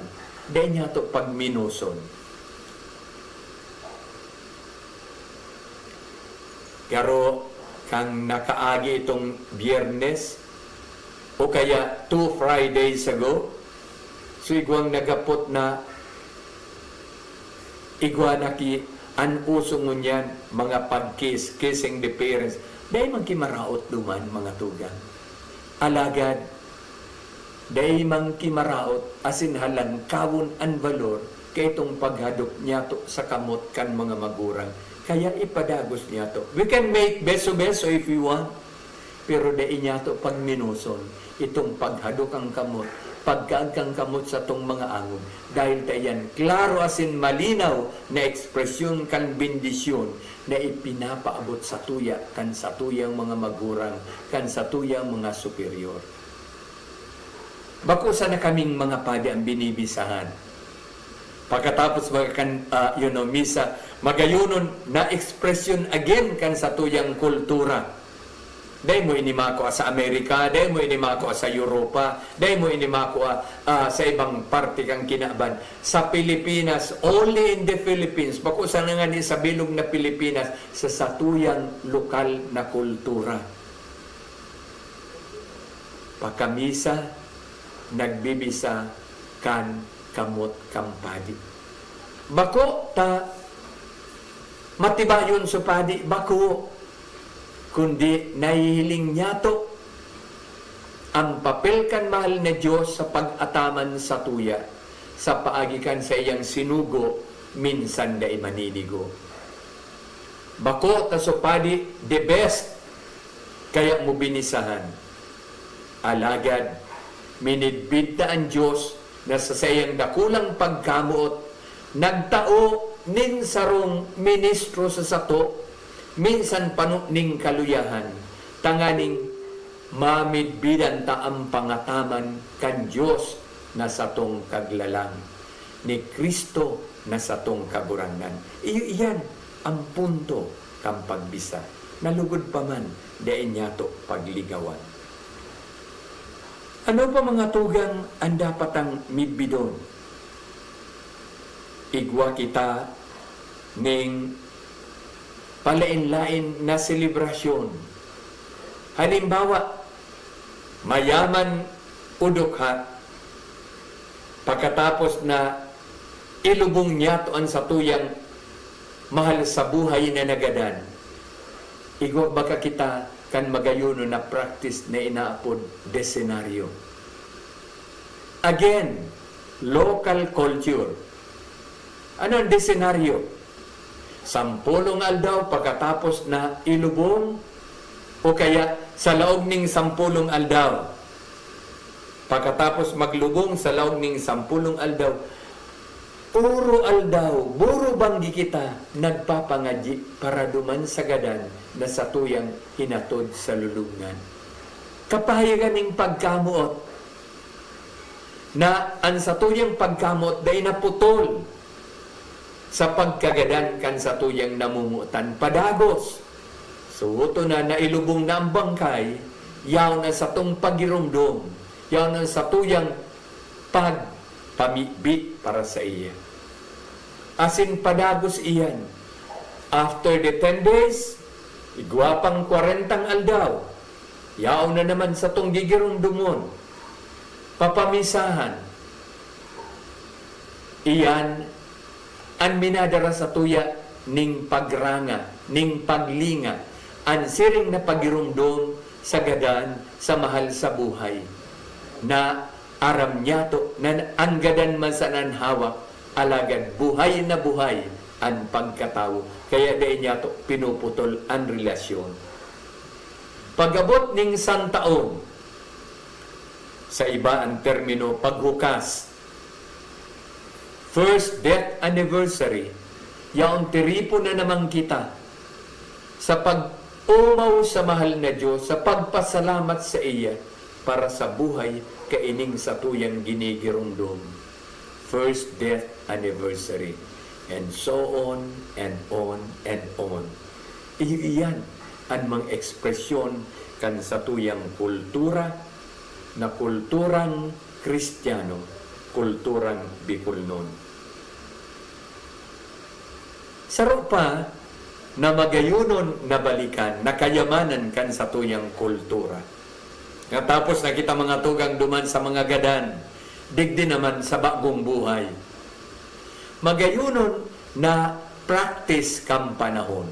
dai niyato pagminoson. Garo kan nakaagi itong Biyernes o kaya two Fridays ago, so igwang nagapot na, igwa na ki an uso ngunyan, mga pag-kiss, kissing the parents. Dai man ki maraot duman, mga tugang. Alagad, dai man ki maraot asin halangkawon an balor kaitong paghadok niyato sa kamot kan mga magurang. Kaya ipadagos niyato. We can make beso-beso if we want, pero dai niyato pagminoson itong paghadok kan kamot, pagkaag kan kamot satong mga angog, dahil ta iyan klaro asin malinaw na ekspresyon kan bendisyon na ipinapaabot satuya kan satuyang mga magurang, kan satuyang mga superior. Bako sana kaming mga padi an binibisahan. Pakatapos mga kan, ah, you know, misa, magayonon na ekspresyon again kan satuyang kultura. Dai mo ini makua sa Amerika, dai mo ini makua sa Europa, dai mo ini makua, ah, sa ibang parte kan kinaban. Sa Pilipinas, only in the Philippines, bako sana ngani sa bilog na Pilipinas, sa satuyang lokal na kultura. Pakamisa, nagbibisa kan kamot kan padi. Bako ta matibayon so padi, bako, kundi nahihiling niyato an papel kan mahal na Dios sa pag-ataman satuya, sa paagi kan saiyang sinugo, minsan dai maninigo. Bako ta so padi the best, kaya mo binisahan. Alagad, minidbid ta an Dios na sa saiyang dakulang pagkamoot, nagtao nin sarong ministro sa sato, minsan pano nin kaluyahan, tanganing mamidbidan ta an pangataman kan Dios na satong Kaglalang, ni Cristo na satong Kagurangnan. Iyo iyan an punto kan pagbisa, na lugod pa man dai niyato pagligawan. Ano pa, mga tugang, an dapat tang midbidon? Igwa kita ning palaen-laen na selebrasyon. Halimbawa, mayaman o dukha, pakatapos na ilubong niyato an satuyang mahal sa buhay na nagadan, igwa baka kita kan magayonon na practice na inaapod desenaryo? Again, Local culture. Ano ang desenaryo? Sampolong aldaw pakatapos na ilubong o kaya sa laog ning sampolong aldaw. Pakatapos maglubong sa laog ning sampolong aldaw, oro aldaw, buro banggi kita nagpapangadyi para duman sa gadan na satuyang hinatod sa lulubngan. Kapahayagan ning pagkamoot na an satuyang pagkamoot dai naputol sa pagkagadan kan satuyang namomotan padagos. Suhoton na nailubong na an bangkay, yaon an satong pagiromdom, yaon an satuyang pagpamibi para saiya. Asin padagos iyan. After the ten days, igwa pang kwarentang aldaw, yaon na naman satong gigiromdomon, papamisahan. Iyan an minadara satuya ning pagranga, ning paglinga, an siring na pagiromdom sa gadan sa mahal sa buhay, na aram niyato na an gadan man sana an hawak, alagad buhay na buhay an pagkatawo, kaya dai niyato pinuputol an relasyon. Pag-abot ning santaon, sa iba an termino paghukas, first death anniversary, yaon tiripon na naman kita sa pag-omaw sa mahal na Diyos, sa pagpasalamat sa iya para sa buhay kaining satuyang ginigiromdom. First death anniversary, and so on, and on, and on. Iyo iyan an mga ekspresyon kan satuyang kultura, na kulturang Kristiyano, kulturang Bicolnon. Saro pa na magayonon na balikan na kayamanan kan satuyang kultura. Nga tapos na kita mga tugang duman sa mga gadan, digdi naman sa bagong buhay. Magayonon na practice kan panahon.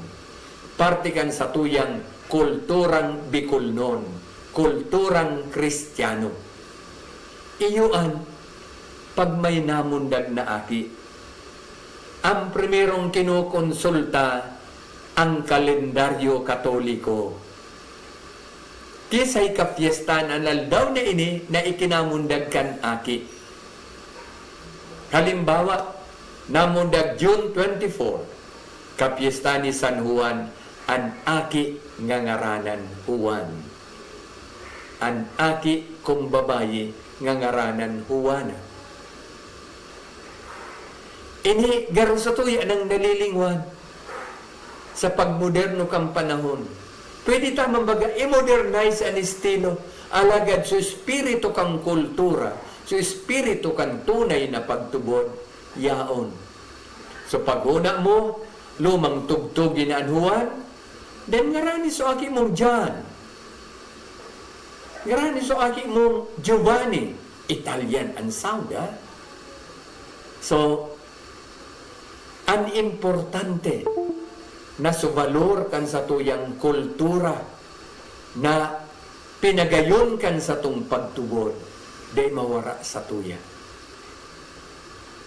Parte kan satuyang kulturang Bicolnon, kulturang Kristiyano. Iyo an pag may namundag na aki. Ang primerong kinokonsulta, ang kalendaryo Katoliko. Kisay kapyestan an aldaw na ini na ikinamundag kan aki. Halimbawa, namundag June twenty-four, kapyesta ni San Juan, an aki ngangaranan Juan. An aki kong babayi ngangaranan Juana. Ini garo satuya nang nalilingwan sa pagmoderno kan panahon. Pwede ta man baga i-modernize an estilo, alagad sa espiritu kan kultura, sa espiritu kan tunay na pagtubod, yaon. So, paghona mo, lumang tugtog ini an Juan, then ngarani so aki mong John. Ngarani so aki mong Giovanni. Italian an sound, ha? So, an importante na sa balor kan satuyang kultura na pinagayon kan satong pagtubod, dai mawara satuya.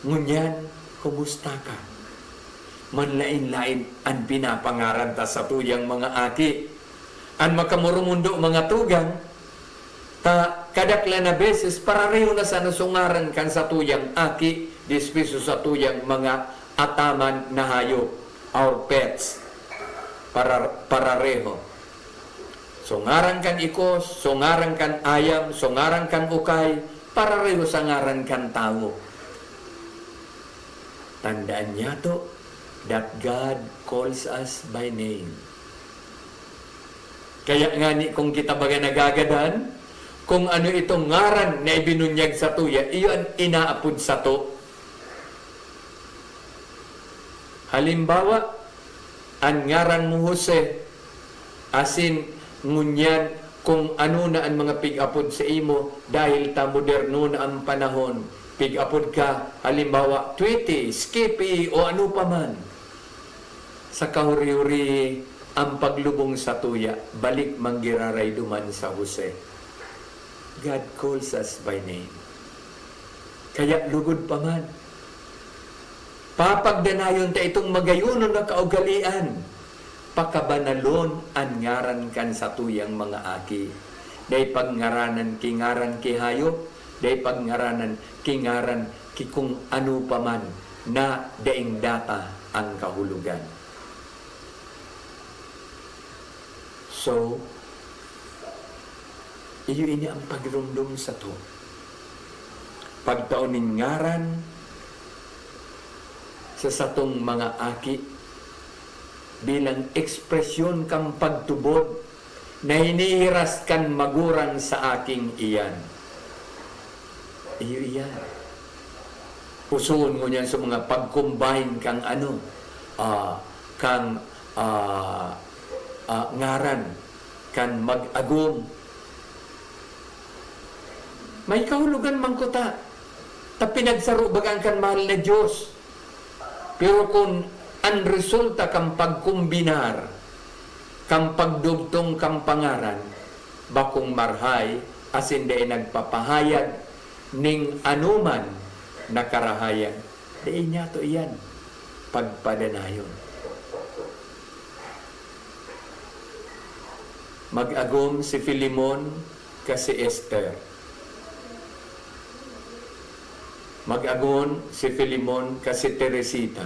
Ngunyan, kumusta ka? Manlaen-laen an pinapangaran ta satuyang mga aki. An makamoromundo, mga tugang, ta kadaklan na beses, parareho na sana so ngaran kan satuyang aki, despues so satuyang mga ataman na hayop, our pets, para-, parareho. So ngaran kan ikos, so ngaran kan ayam, so ngaran kan ukay, parareho sa ngaran kan tawo. Tandaan niyato that God calls us by name. Kaya ngani, kung kita baga nagagadan, kung ano itong ngaran na ibinunyag satuya, iyo an inaapod sato. Halimbawa, an ngaran mo Jose, asin ngunyan kung ano na an mga pig-apod sa imo, dahil ta moderno na an panahon, pig-apod ka, halimbawa, Tweety, Skippy, o ano pa man. Sa kahuri-huri, ang paglubong satuya, balik man giraray duman sa Jose. God calls us by name. Kaya lugod pa man, papagdanayon ta itong magayonon na kaugalian. Pakabanalon an ngaran kan satuyang mga aki. Dai pagngaranan ki ngaran ki hayop, dai pagngaranan ki ngaran ki kung ano pa man na daing data an kahulogan. So, iyo ini an pagromdom sato. Pagtao nin ngaran sa satong mga aki bilang ekspresyon kan pagtubod na hinihiras kan magurang sa aking iyan. Iyo iyan. Pusoon ngunyan sa mga pag-combine kang ano, ah, kang, ah, ah, ngaran, kan mag-agom. May kahulogan man kuta. Ta pinagsaro baga an kan mahal na Dios. Pero kun an resulta kan pagkombinar, kan pagdugtong kan pangaran, bakong marhay asin dai nagpapahayag ning anoman na karahayan, dai niyato iyan pagpadanayon. Mag-agom si Filemon ka si Esther. Mag-agom si Filemon ka si Teresita.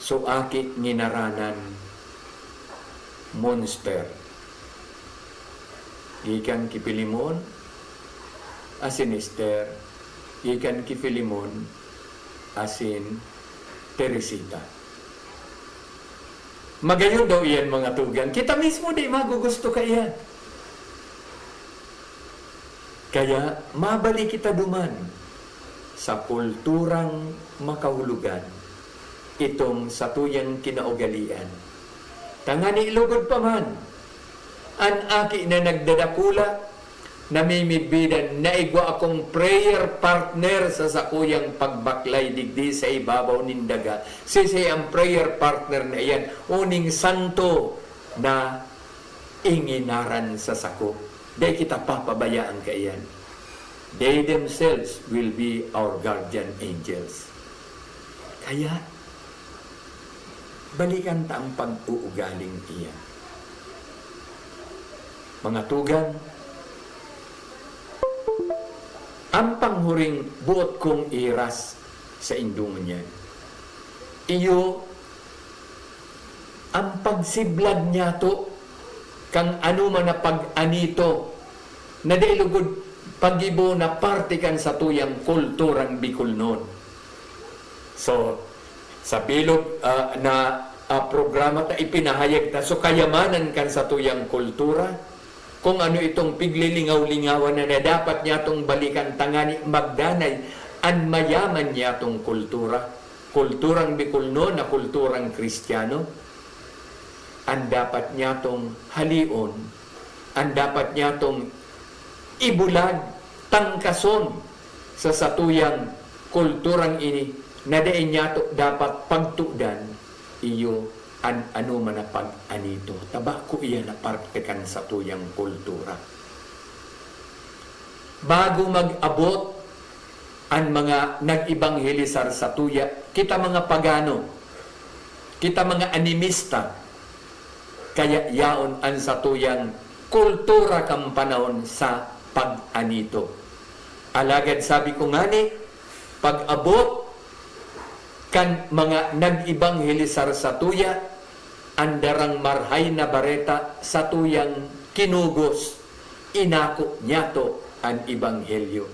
So, aki nginaranan Monster. Gikan ki Filemon asin Esther, gikan ki Filemon asin Teresita. Magayon daw iyan, mga tugang. Kita mismo di magugusto kaiyan. Kaya mabalik kita duman sa kulturang makahulogan, itong satuyang kinaugalian. Tangani lugod pa man, an aki na nagdadakula, namimidbidan na igwa akong prayer partner sa sakuyang pagbaklay digdi sa ibabaw nin daga. Sisay ang prayer partner na iyan? Uning santo na inginaran sa sako. Dai kita papabayaan kaiyan. They themselves will be our guardian angels. Kaya, balikan ta ang pag-uugaling iyan. Mga tugang, ang panghuring boot kong ihiras saindo ngunyan, iyo ang pagsiblag niyato kan anoman na pag-anito na dai lugod paggibo na parte kan satuyang kulturang Bicolnon. So, sa bilog, ah, na, ah, programa ta ipinahayag ta, so kayamanan kan satuyang kultura, kung ano itong piglilingaw-lingawan na, na dapat niyatong balikan tangani magdanay an mayaman niyatong kultura, kulturang Bicolnon na kulturang Kristiyano, an dapat niyatong halion, an dapat niyatong ibulag, tangkason sa satuyang kulturang ini na dai niyato dapat pagtudan, iyo an anoman na pag-anito. Ta bako iyan na parte kan satuyang kultura. Bago mag-abot an mga nag-ebanghelisar satuya, kita mga pagano, kita mga animista, kaya yaon an satuyang kultura kan panahon sa pag-anito. Alagad sabi ko ngani, pag-abot kan mga nag-ebanghelisar satuya, an darang marhay na bareta satuyang kinugos, inako niyato an ebanghelyo.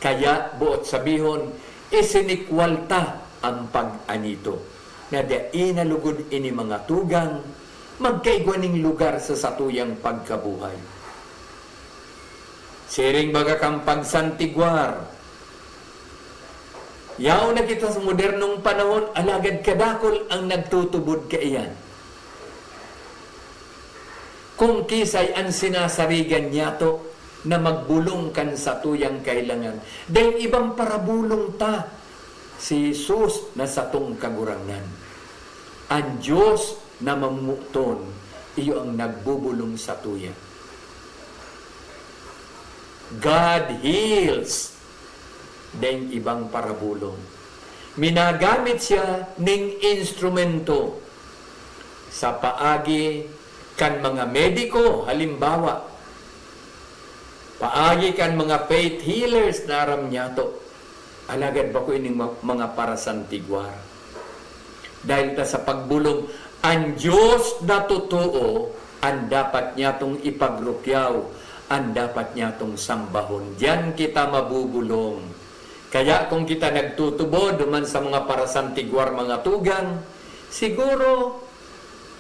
Kaya, boot sabihon, isinikwal ta an pag-anito, na dai na lugod ini, mga tugang, magkaigwa nin lugar sa satuyang pagkabuhay. Siring baga kan pagsantigwar. Yaon na kita sa modernong panahon, alagad kadakul an nagtutubod kaiyan. Kung kisay an sinasarigan niyato na magbolong kan satuyang kahelangan, daing ibang parabolong ta, si Jesus na satong Kagurangnan. An Dios na mamomoton, iyo an nagbobolong satuya. God heals. Daing ibang parabolong. Minagamit siya ning instrumento sa paagi kan mga mediko, halimbawa, paagi kan mga faith healers na aram niyato. Alagad bako ining ma-, mga parasantigwar. Dahil ta sa pagbolong, an Dios na totoo an dapat niyatong ipagrukyaw, an dapat niyatong sambahon. Diyan kita mabubolong. Kaya kung kita nagtutubod duman sa mga parasantigwar, mga tugang, siguro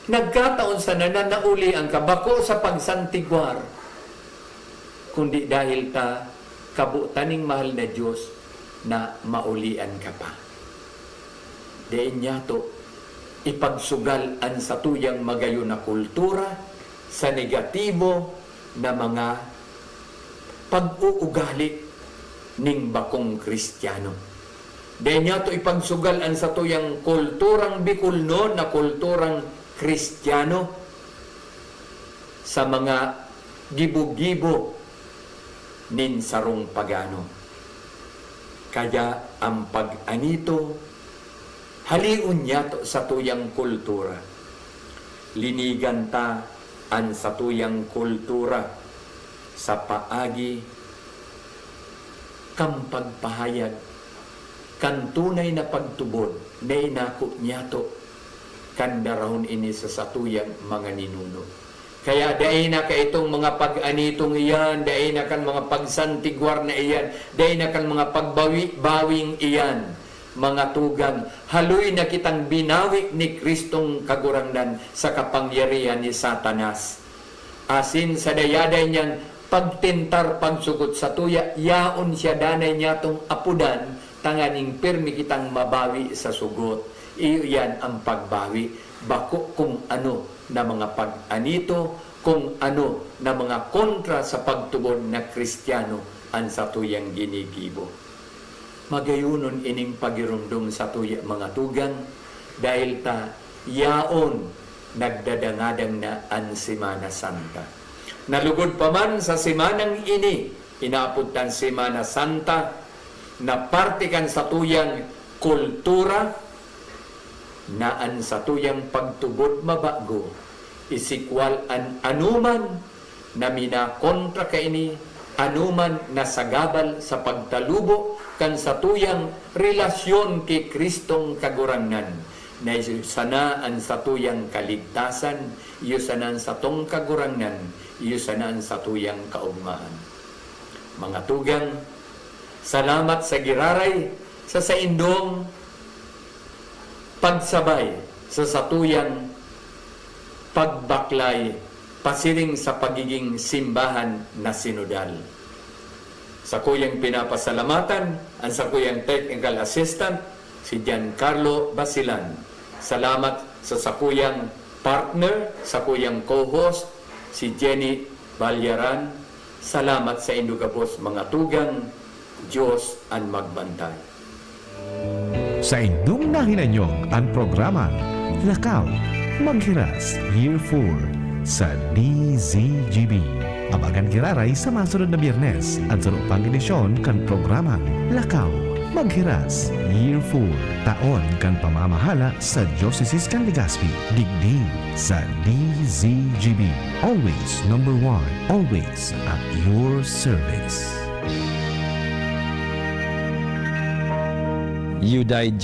nagkataon sana na naulian ka, bako sa pagsantigwar, kundi dahil ta kabotan ning mahal na Dios na maulian ka pa. Dai niyato ipagsugal an satuyang magayon na kultura sa negatibo na mga pag-uugali ning bakong Kristiyano. Dai niyato ipagsugal an satuyang kulturang Bicolnon na kulturang Kristiyano sa mga gibo-gibo nin sarong pagano. Kaya ang pag-anito, halion niyato satuyang kultura. Linigan ta an satuyang kultura sa paagi kan pagpahayag kan tunay na pagtubod na inako niyato kan darahon ini sa satuyang mga ninuno. Kaya dai na kaitong mga pag-anitong iyan, dai na kan mga pagsantigwar na iyan, dai na kan mga pagbawi-bawing iyan, mga tugang, haloy na kitang binawi ni Kristong Kagurangnan sa kapangyarihan ni Satanas. Asin sa dayaday niyang pagtentar pagsugot satuya, yaon siya danay niyatong apodan tanganing pirmi kitang mabawi sa sugot. Iyo iyan ang pagbawi, bako kung ano na mga pag-anito, kung ano na mga kontra sa pagtubod na Kristiyano an satuyang ginigibo. Magayonon ining pagiromdom satuya, mga tugang, dahil ta yaon nagdadangadang na an Semana Santa. Nalugod pa man sa semanang ini, inaapod tan Semana Santa, na parte kan satuyang kultura, na an satuyang pagtubod mabago, isikwal an anoman na minakontra kaini, anoman na sagabal sa pagtalubo kan satuyang relasyon ki Kristong Kagurangnan, na iyo sana an satuyang kaligtasan, iyo sana an satong Kagurangnan, iyo sana an satuyang kaogmahan. Mga tugang, salamat sa giraray sa saindong pagsabay sa satuyang pagbaklay pasiring sa pagiging simbahan na sinodal. Sakuyang pinapasalamatan an sakuyang technical assistant, si Giancarlo Basilan. Salamat sa sakuyang partner, sakuyang co-host, si Jenny Balyaran. Salamat saindo gabos, mga tugang. Dios an magbantay. Saindong nahinanyog an programang Lakaw, Maghiras, Year four sa D Z G B. Abagan giraray sa masunod na Biyernes an saro pang edisyon kan programang Lakaw, Maghiras, Year four, taon kan pamamahala sa Diocese kan Legazpi, digdi sa D Z G B. Always number one, always at your service. You died